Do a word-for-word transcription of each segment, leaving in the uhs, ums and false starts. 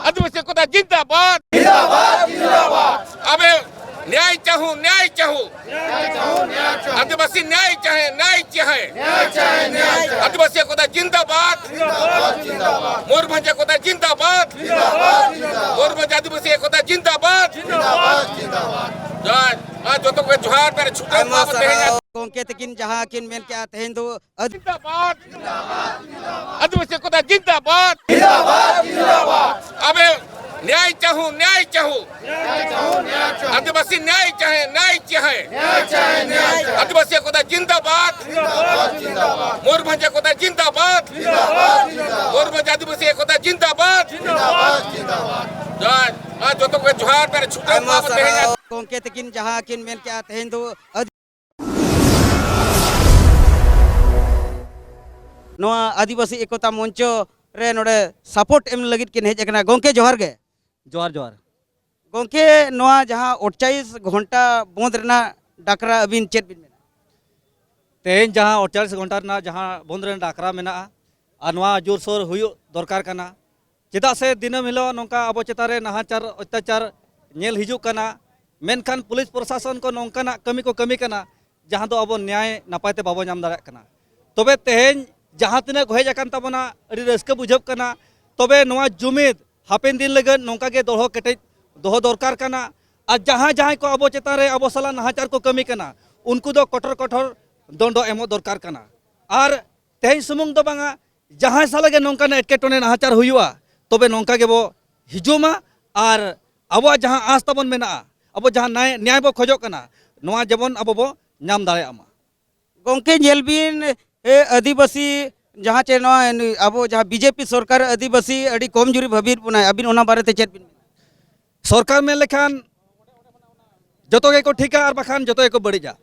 आदिवासी एकता जिंदाबाद। जिंदाबाद, जिंदाबाद। अबे न्याय चाहूं, न्याय चाहूं। आदिवासी न्याय चाहे, न्याय चाहे। आदिवासी एकता जिंदाबाद। मयूरभंज एकता जिंदाबाद। मयूरभंज आदिवासी एकता जिंदाबाद। ᱡᱚᱦᱟᱨ᱾ ᱟᱨ ᱡᱚᱛᱚ ᱠᱚ ᱡᱚᱦᱟᱨ, ᱛᱟᱦᱞᱮ ᱪᱷᱩᱴᱟᱹᱣ ᱟᱭᱢᱟ ᱠᱚᱣᱟ ᱵᱚ ᱛᱮᱦᱮᱧ᱾ ᱥᱟᱨᱦᱟᱣ ᱜᱚᱢᱠᱮ ᱛᱟᱹᱠᱤᱱ ᱡᱟᱦᱟᱸ ᱠᱤᱱ ᱢᱮᱱ ᱠᱮᱜᱼᱟ ᱛᱮᱦᱮᱧ ᱫᱚ ᱟᱹᱫ- ᱡᱤᱱᱫᱟᱵᱟᱫ᱾ ᱟᱹᱫᱤᱵᱟᱹᱥᱤ ᱮᱠᱚᱛᱟ ᱡᱤᱱᱫᱟᱵᱟᱫ᱾ ᱡᱤᱱᱫᱟᱵᱟᱫ, ᱡᱤᱱᱫᱟᱵᱟᱫ᱾ ᱟᱵᱮ ᱱᱭᱟᱭ ᱪᱟᱦᱩ, ᱱᱭᱟᱭ ᱪᱟᱦᱩ᱾ ᱱᱭᱟᱭ ᱪᱟᱦᱩ, ᱱᱭᱟᱭ ᱪᱟᱦᱩ᱾ ᱟᱹᱫᱤᱵᱟᱹᱥᱤ ᱱᱭᱟᱭ ᱪᱟᱦᱮ, ᱱᱭᱟᱭ ᱪᱟᱦᱮ᱾ ᱱᱭᱟᱭ ᱪᱟᱦᱮ, ᱱᱭᱟᱭ ᱪᱟᱦᱮ᱾ ᱟᱹᱫᱤᱵᱟᱹᱥᱤ ᱮᱠᱚᱛᱟ ᱡᱤᱱᱫᱟᱵᱟᱫ᱾ ᱡᱤᱱᱫᱟᱵᱟᱫ, ᱡᱤᱱᱫᱟᱵᱟᱫ᱾ ᱢᱚᱭᱩᱨᱵᱷᱚᱸᱡᱽ ᱮᱠᱚᱛᱟ ᱡᱤᱱᱫᱟᱵᱟᱫ᱾ ᱡᱤᱱᱫᱟᱵᱟᱫ, ᱡᱤᱱᱫᱟᱵᱟᱫ᱾ ᱢᱚᱭᱩᱨᱵᱷᱚᱸᱡᱽ ᱟᱹᱫᱤᱵᱟᱹᱥᱤ ᱮᱠᱚᱛᱟ ᱡᱤᱱᱫᱟᱵᱟᱫ᱾ ᱡᱤᱱᱫᱟᱵᱟᱫ, ᱡᱤᱱᱫᱟᱵᱟᱫ᱾ ᱡᱚᱦᱟᱨ᱾ ᱟᱨ ᱡᱚᱛᱚ ᱠᱚ ᱡᱚᱦᱟᱨ, ᱛᱟᱦᱞᱮ ᱪᱷᱩᱴᱟᱹᱣ ᱟᱭᱢᱟ ᱠᱚᱣᱟ ᱵᱚ ᱛᱮᱦᱮᱧ᱾ ᱥᱟᱨᱦᱟᱣ ᱜᱚᱢᱠᱮ ᱛᱟᱹᱠᱤᱱ ᱡᱟᱦᱟᱸ ᱠᱤᱱ ᱢᱮᱱ ᱠᱮᱜᱼᱟ ᱛᱮᱦᱮᱧ ᱫᱚ ᱟᱹᱫ- ᱱᱚᱣᱟ ᱟᱹᱫᱤᱵᱟᱹᱥᱤ ᱮᱠᱚᱛᱟ ᱢᱚᱧᱪᱚ ᱨᱮ ᱱᱚᱰᱮ ᱥᱟᱯᱳᱨᱴ ᱮᱢ ᱞᱟᱹᱜᱤᱫ ᱠᱤᱱ ᱦᱮᱡ ᱟᱠᱟᱱᱟ᱾ ᱜᱚᱢᱠᱮ, ᱡᱚᱦᱟᱨ ᱜᱮ᱾ ᱡᱚᱦᱟᱨ, ᱡᱚᱦᱟᱨ᱾ ᱜᱚᱢᱠᱮ, ᱱᱚᱣᱟ ᱡᱟᱦᱟᱸ ᱟᱴᱪᱟᱞᱤᱥ ᱜᱷᱚᱱᱴᱟ ᱵᱚᱱᱫ ᱨᱮᱱᱟᱜ ᱰᱟᱠᱨᱟ, ᱟᱹᱵᱤᱱ ᱪᱮᱫ ᱵᱤᱱ ᱢᱮᱱᱟ? ᱛᱮᱦᱮᱧ ᱡᱟᱦᱟᱸ ᱟᱴᱪᱟᱞᱤᱥ ᱜᱷᱚᱱᱴᱟ ᱨᱮᱱᱟᱜ ᱡᱟᱦᱟᱸ ᱵᱚᱱᱫ ᱨᱮᱱᱟᱜ ᱰᱟᱠᱨᱟ ᱢᱮᱱᱟᱜᱼᱟ, ᱟᱨ ᱱᱚᱣᱟ ᱡᱳᱨᱥᱳᱨ ᱦᱩᱭᱩᱜ ᱫᱚᱨᱠᱟᱨ ᱠᱟᱱᱟ᱾ ᱪᱮᱫᱟᱜ ᱥᱮ ᱫᱤᱱᱟᱹᱢ ᱦᱤᱞᱳᱜ ᱱᱚᱝᱠᱟ ᱟᱵᱚ ᱪᱮᱛᱟᱱ ᱨᱮ ᱱᱟᱦᱟᱪᱟᱨ, ᱚᱛᱛᱟᱪᱟᱨ ᱧᱮᱞ ᱦᱤᱡᱩᱜ ᱠᱟᱱᱟ, ᱢᱮᱱᱠᱷᱟᱱ ᱯᱩᱞᱤᱥ ᱯᱨᱚᱥᱟᱥᱚᱱ ᱠᱚ ᱱᱚᱝᱠᱟᱱᱟᱜ ᱠᱟᱹᱢᱤ ᱠᱚ ᱠᱟᱹᱢᱤ ᱠᱟᱱᱟ, ᱡᱟᱦᱟᱸ ᱫᱚ ᱟᱵᱚ ᱱᱮᱭᱟᱭ ᱱᱟᱯᱟᱭ ᱛᱮ ᱵᱟᱵᱚ ᱧᱟᱢ ᱫᱟᱲᱮᱭᱟᱜ ᱠᱟᱱᱟ᱾ ᱛᱚᱵᱮ ᱛᱮᱦᱮᱧ ᱡᱟᱦᱟᱸ ᱛᱤᱱᱟᱹᱜ ᱠᱚ ᱦᱮᱡ ᱟᱠᱟᱱ ᱛᱟᱵᱚᱱᱟ, ᱟᱹᱰᱤ ᱨᱟᱹᱥᱠᱟᱹ ᱵᱩᱡᱷᱟᱹᱜ ᱠᱟᱱᱟ᱾ ᱛᱚᱵᱮ ᱱᱚᱣᱟ ᱡᱩᱢᱤᱫ ᱦᱟᱯᱮᱱ ᱫᱤᱱ ᱞᱟᱹᱜᱤᱫ ᱱᱚᱝᱠᱟ ᱜᱮ ᱫᱚᱦᱚ ᱠᱮᱴᱮᱡ ᱫᱚᱦᱚ ᱫᱚᱨᱠᱟᱨ ᱠᱟᱱᱟ᱾ ᱟᱨ ᱡᱟᱦᱟᱸᱭ ᱡᱟᱦᱟᱸᱭ ᱠᱚ ᱟᱵᱚ ᱪᱮᱛᱟᱱ ᱨᱮ ᱟᱵᱚ ᱥᱟᱞᱟᱜ ᱱᱟᱦᱟᱪᱟᱨ ᱠᱚ ᱠᱟᱹᱢᱤ ᱠᱟᱱᱟ, ᱩᱱᱠᱩ ᱫᱚ ᱠᱚᱴᱚᱨ ᱠᱚᱴᱚᱨ ᱫᱚᱱᱰᱚ ᱮᱢᱚᱜ ᱫᱚᱨᱠᱟᱨ ᱠᱟᱱᱟ᱾ ᱟᱨ ᱛᱮᱦᱮᱧ ᱥᱩᱢᱩᱝ ᱫᱚ ᱵᱟᱝᱟ, ᱡᱟᱦᱟᱸᱭ ᱥᱟᱞᱟᱜ ᱜᱮ ᱱᱚᱝᱠᱟᱱ ᱮᱴᱠᱮᱴᱚᱬᱮ ᱱᱟᱦᱟᱪᱟᱨ ᱦᱩᱭᱩᱜᱼᱟ, ᱛᱚᱵᱮ ᱱᱚᱝᱠᱟ ᱜᱮᱵᱚ ᱦᱤᱡᱩᱜ ᱢᱟ᱾ ᱟᱨ ᱟᱵᱚᱣᱟᱜ ᱡᱟᱦᱟᱸ ᱟᱸᱥ ᱛᱟᱵᱚᱱ ᱢᱮᱱᱟᱜᱼᱟ, ᱟᱵᱚ ᱡᱟᱦᱟᱸ ᱱᱟᱭ-, ᱱᱮᱭᱟᱭ ᱵᱚ ᱠᱷᱚᱡᱚᱜ ᱠᱟᱱᱟ, ᱱᱚᱣᱟ ᱡᱮᱢᱚᱱ ᱟᱵᱚ ᱵᱚ ᱧᱟᱢ ᱫᱟᱲᱮᱭᱟᱜ ᱢᱟ᱾ ᱜᱚᱢᱠᱮ, ᱧᱮᱞ ᱵᱤᱱ, ᱮ, ᱟᱹᱫᱤᱵᱟᱹᱥᱤ ᱡᱟᱦᱟᱸ ᱪᱮ ᱱᱚᱣᱟ ᱱᱩᱭ ᱟᱵᱚ ᱡᱟᱦᱟᱸ ᱵᱤᱡᱮᱯᱤ ᱥᱚᱨᱠᱟᱨ ᱟᱹᱫᱤᱵᱟᱹᱥᱤ ᱟᱹᱰᱤ ᱠᱚᱢ ᱡᱩᱨᱤ ᱵᱷᱟᱹᱵᱤᱭᱮᱫ ᱵᱚᱱᱟᱭ, ᱟᱹᱵᱤᱱ ᱚᱱᱟ ᱵᱟᱨᱮᱛᱮ ᱪᱮᱫ ᱵᱤᱱ ᱢᱮᱱᱟ? ᱥᱚᱨᱠᱟᱨ ᱢᱮᱱ ᱞᱮᱠᱷᱟᱱ ᱡᱚᱛᱚ ᱜᱮᱠᱚ ᱴᱷᱤᱠᱟ ᱟᱨ ᱵᱟᱠᱷᱟᱱ ᱡᱚᱛᱚ ᱜᱮᱠᱚ ᱵᱟᱹᱲᱤᱡᱟ᱾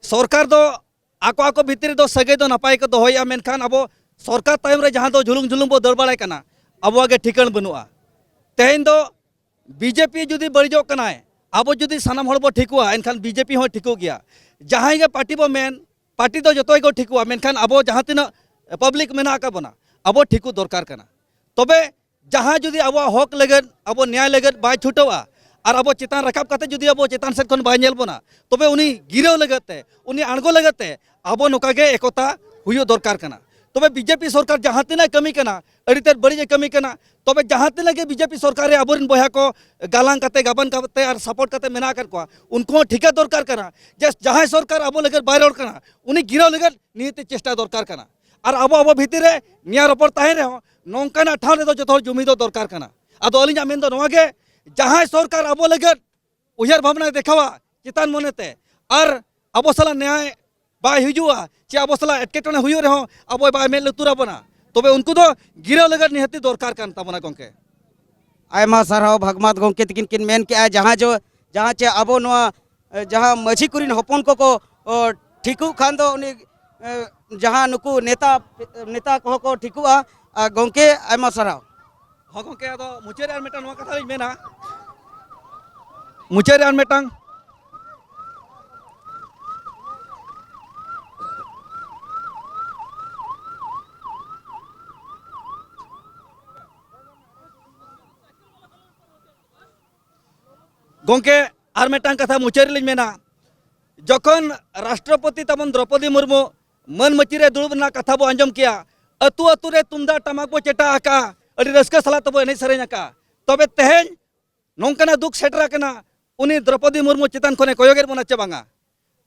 ᱥᱚᱨᱠᱟᱨ ᱫᱚ ᱟᱠᱚ ᱟᱠᱚ ᱵᱷᱤᱛᱤᱨ ᱨᱮᱫᱚ ᱥᱟᱹᱜᱟᱹᱭ ᱫᱚ ᱱᱟᱯᱟᱭ ᱠᱚ ᱫᱚᱦᱚᱭᱮᱫᱼᱟ, ᱢᱮᱱᱠᱷᱟᱱ ᱟᱵᱚ ᱥᱚᱨᱠᱟᱨ ᱛᱟᱭᱚᱢ ᱨᱮ ᱡᱟᱦᱟᱸ ᱫᱚ ᱡᱷᱩᱞᱩᱝ ᱡᱷᱩᱞᱩᱝ ᱵᱚ ᱫᱟᱹᱲ ᱵᱟᱲᱟᱭ ᱠᱟᱱᱟ, ᱟᱵᱚᱣᱟᱜ ᱜᱮ ᱴᱷᱤᱠᱟᱹᱬ ᱵᱟᱹᱱᱩᱜᱼᱟ᱾ ᱛᱮᱦᱮᱧ ᱫᱚ ᱵᱤᱡᱮᱯᱤ ᱡᱩᱫᱤ ᱵᱟᱹᱲᱤᱡᱚᱜ ᱠᱟᱱᱟᱭ, ᱟᱵᱚ ᱡᱩᱫᱤ ᱥᱟᱱᱟᱢ ᱦᱚᱲ ᱵᱚ ᱴᱷᱤᱠᱚᱜᱼᱟ, ᱮᱱᱠᱷᱟᱱ ᱵᱤᱡᱮᱯᱤ ᱦᱚᱸ ᱴᱷᱤᱠᱚᱜ ᱜᱮᱭᱟ᱾ ᱡᱟᱦᱟᱸᱭ ᱜᱮ ᱯᱟᱨᱴᱤ ᱵᱚ ᱢᱮᱱ, ᱯᱟᱨᱴᱤ ᱫᱚ ᱡᱚᱛᱚ ᱜᱮᱠᱚ ᱴᱷᱤᱠᱚᱜᱼᱟ, ᱢᱮᱱᱠᱷᱟᱱ ᱟᱵᱚ ᱡᱟᱦᱟᱸ ᱛᱤᱱᱟᱹᱜ ᱯᱟᱵᱽᱞᱤᱠ ᱢᱮᱱᱟᱜ ᱟᱠᱟᱫ ᱵᱚᱱᱟ, ᱟᱵᱚ ᱴᱷᱤᱠᱚᱜ ᱫᱚᱨᱠᱟᱨ ᱠᱟᱱᱟ᱾ ᱛᱚᱵᱮ ᱡᱟᱦᱟᱸᱭ ᱡᱩᱫᱤ ᱟᱵᱚᱣᱟᱜ ᱦᱚᱠ ᱞᱟᱹᱜᱤᱫ, ᱟᱵᱚ ᱱᱮᱭᱟᱭ ᱞᱟᱹᱜᱤᱫ ᱵᱟᱭ ᱪᱷᱩᱴᱟᱹᱣᱟ ᱟᱨ ᱟᱵᱚ ᱪᱮᱛᱟᱱ ᱨᱟᱠᱟᱵ ᱠᱟᱛᱮ ᱡᱩᱫᱤ ᱟᱵᱚ ᱪᱮᱛᱟᱱ ᱥᱮᱫ ᱠᱷᱚᱱ ᱵᱟᱭ ᱧᱮᱞ ᱵᱚᱱᱟ, ᱛᱚᱵᱮ ᱩᱱᱤ ᱜᱤᱨᱟᱹᱣ ᱞᱟᱹᱜᱤᱫ ᱛᱮ, ᱩᱱᱤ ᱟᱬᱜᱚ ᱞᱟᱹᱜᱤᱫ ᱛᱮ ᱟᱵᱚ ᱱᱚᱝᱠᱟ ᱜᱮ ᱮᱠᱚᱛᱟ ᱦᱩᱭᱩᱜ ᱫᱚᱨᱠᱟᱨ ᱠᱟᱱᱟ᱾ ᱛᱚᱵᱮ ᱵᱤᱡᱮᱯᱤ ᱥᱚᱨᱠᱟᱨ ᱡᱟᱦᱟᱸ ᱛᱤᱱᱟᱹᱜ ᱠᱟᱹᱢᱤ ᱠᱟᱱᱟ, ᱟᱹᱰᱤ ᱛᱮᱫ ᱵᱟᱹᱲᱤᱡ ᱮ ᱠᱟᱹᱢᱤ ᱠᱟᱱᱟ᱾ ᱛᱚᱵᱮ ᱡᱟᱦᱟᱸ ᱛᱤᱱᱟᱹᱜ ᱜᱮ ᱵᱤᱡᱮᱯᱤ ᱥᱚᱨᱠᱟᱨ ᱨᱮ ᱟᱵᱚᱨᱮᱱ ᱵᱚᱭᱦᱟ ᱠᱚ ᱜᱟᱞᱟᱝ ᱠᱟᱛᱮ, ᱜᱟᱵᱟᱱ ᱠᱟᱛᱮ ᱟᱨ ᱥᱟᱯᱳᱨᱴ ᱠᱟᱛᱮ ᱢᱮᱱᱟᱜ ᱟᱠᱟᱫ ᱠᱚᱣᱟ, ᱩᱱᱠᱩ ᱦᱚᱸ ᱴᱷᱤᱠᱟᱹ ᱫᱚᱨᱠᱟᱨ ᱠᱟᱱᱟ ᱡᱮ ᱡᱟᱦᱟᱸᱭ ᱥᱚᱨᱠᱟᱨ ᱟᱵᱚ ᱞᱟᱹᱜᱤᱫ ᱵᱟᱭ ᱨᱚᱲ ᱠᱟᱱᱟ, ᱩᱱᱤ ᱜᱤᱨᱟᱹᱣ ᱞᱟᱹᱜᱤᱫ ᱱᱤᱦᱟᱹᱛ ᱪᱮᱥᱴᱟ ᱫᱚᱨᱠᱟᱨ ᱠᱟᱱᱟ᱾ ᱟᱨ ᱟᱵᱚ, ᱟᱵᱚ ᱵᱷᱤᱛᱤᱨ ᱨᱮ ᱱᱮᱭᱟᱣ ᱨᱚᱯᱚᱲ ᱛᱟᱦᱮᱸ ᱨᱮᱦᱚᱸ, ᱱᱚᱝᱠᱟᱱᱟᱜ ᱴᱷᱟᱶ ᱨᱮᱫᱚ ᱡᱚᱛᱚ ᱦᱚᱲ ᱡᱩᱢᱤᱫᱚᱜ ᱫᱚᱨᱠᱟᱨ ᱠᱟᱱᱟ᱾ ᱟᱫᱚ ᱟᱹᱞᱤᱧᱟᱜ ᱢᱮᱱ ᱫᱚ ᱱᱚᱣᱟ ᱜᱮ, ᱡᱟᱦᱟᱸᱭ ᱥᱚᱨᱠᱟᱨ ᱟᱵᱚ ᱞᱟᱹᱜᱤᱫ ᱩᱭᱦᱟᱹᱨ ᱵᱷᱟᱵᱽᱱᱟᱭ ᱫᱮᱠᱷᱟᱣᱟ ᱪᱮᱛᱟᱱ ᱢᱚᱱᱮᱛᱮ, ᱟᱨ ᱟᱵᱚ ᱥᱟᱞᱟᱜ ᱱᱮᱭᱟᱭ ᱵᱟᱭ ᱦᱤᱡᱩᱜᱼᱟ, ᱪᱮ ᱟᱵᱚ ᱥᱟᱞᱟᱜ ᱮᱴᱠᱮᱴᱚᱬᱮ ᱦᱩᱭᱩᱜ ᱨᱮᱦᱚᱸ ᱟᱵᱚᱭ ᱵᱟᱭ ᱢᱮᱫ ᱞᱩᱛᱩᱨ ᱟᱵᱚᱱᱟ, ᱛᱚᱵᱮ ᱩᱱᱠᱩ ᱫᱚ ᱜᱤᱨᱟᱹᱣ ᱞᱟᱹᱜᱤᱫ ᱱᱤᱦᱟᱹᱛᱤ ᱫᱚᱨᱠᱟᱨ ᱠᱟᱱ ᱛᱟᱵᱚᱱᱟ ᱜᱚᱢᱠᱮ᱾ ᱟᱭᱢᱟ ᱥᱟᱨᱦᱟᱣ ᱵᱷᱟᱜᱽᱢᱟᱛ ᱜᱚᱢᱠᱮ ᱛᱟᱹᱠᱤᱱ ᱠᱤᱱ ᱢᱮᱱ ᱠᱮᱜᱼᱟ, ᱡᱟᱦᱟᱸ ᱡᱚ, ᱡᱟᱦᱟᱸ ᱪᱮ ᱟᱵᱚ ᱱᱚᱣᱟ, ᱮ, ᱡᱟᱦᱟᱸ ᱢᱟᱹᱡᱷᱤ ᱠᱚᱨᱮᱱ ᱦᱚᱯᱚᱱ ᱠᱚᱠᱚ, ᱚ, ᱴᱷᱤᱠᱚᱜ ᱠᱷᱟᱱ ᱫᱚ ᱩᱱᱤ, ᱮ, ᱡᱟᱦᱟᱸ ᱱᱩᱠᱩ ᱱᱮᱛᱟ, ᱱᱮᱛᱟ ᱠᱚᱦᱚᱸ ᱠᱚ ᱴᱷᱤᱠᱚᱜᱼᱟ᱾ ᱟᱨ ᱜᱚᱢᱠᱮ, ᱟᱭᱢᱟ ᱥᱟᱨᱦᱟᱣ᱾ ᱦᱚᱸ ᱜᱚᱢᱠᱮ, ᱟᱫᱚ ᱢᱩᱪᱟᱹᱫ ᱨᱮ ᱟᱨ ᱢᱤᱫᱴᱟᱝ ᱱᱚᱣᱟ ᱠᱟᱛᱷᱟ ᱞᱤᱧ ᱢᱮᱱᱟ, ᱢᱩᱪᱟᱹᱫ ᱨᱮ ᱟᱨ ᱢᱤᱫᱴᱟᱝ ᱜᱚᱢᱠᱮ, ᱟᱨ ᱢᱤᱫᱴᱟᱝ ᱠᱟᱛᱷᱟ ᱢᱩᱪᱟᱹᱫ ᱨᱮᱞᱤᱧ ᱢᱮᱱᱟ, ᱡᱚᱠᱷᱚᱱ ᱨᱟᱥᱴᱨᱚᱯᱚᱛᱤ ᱛᱟᱵᱚᱱ ᱫᱨᱚᱯᱚᱫᱤ ᱢᱩᱨᱢᱩ ᱢᱟᱹᱱ ᱢᱟᱹᱪᱤ ᱨᱮ ᱫᱩᱲᱩᱵ ᱨᱮᱱᱟᱜ ᱠᱟᱛᱷᱟ ᱵᱚ ᱟᱸᱡᱚᱢ ᱠᱮᱭᱟ, ᱟᱹᱛᱩ ᱟᱹᱛᱩ ᱨᱮ ᱛᱩᱢᱫᱟᱜ ᱴᱟᱢᱟᱠ ᱵᱚ ᱪᱮᱴᱟᱜ ᱟᱠᱟᱫᱼᱟ, ᱟᱹᱰᱤ ᱨᱟᱹᱥᱠᱟᱹ ᱥᱟᱞᱟᱜ ᱛᱮᱵᱚ ᱮᱱᱮᱡ ᱥᱮᱨᱮᱧ ᱟᱠᱟᱫᱼᱟ, ᱛᱚᱵᱮ ᱛᱮᱦᱮᱧ ᱱᱚᱝᱠᱟᱱᱟᱜ ᱫᱩᱠ ᱥᱮᱴᱮᱨ ᱟᱠᱟᱱᱟ, ᱩᱱᱤ ᱫᱨᱚᱯᱚᱫᱤ ᱢᱩᱨᱢᱩ ᱪᱮᱛᱟᱱ ᱠᱷᱚᱱᱮ ᱠᱚᱭᱚᱜᱮᱫ ᱵᱚᱱᱟ ᱪᱮ ᱵᱟᱝᱟ?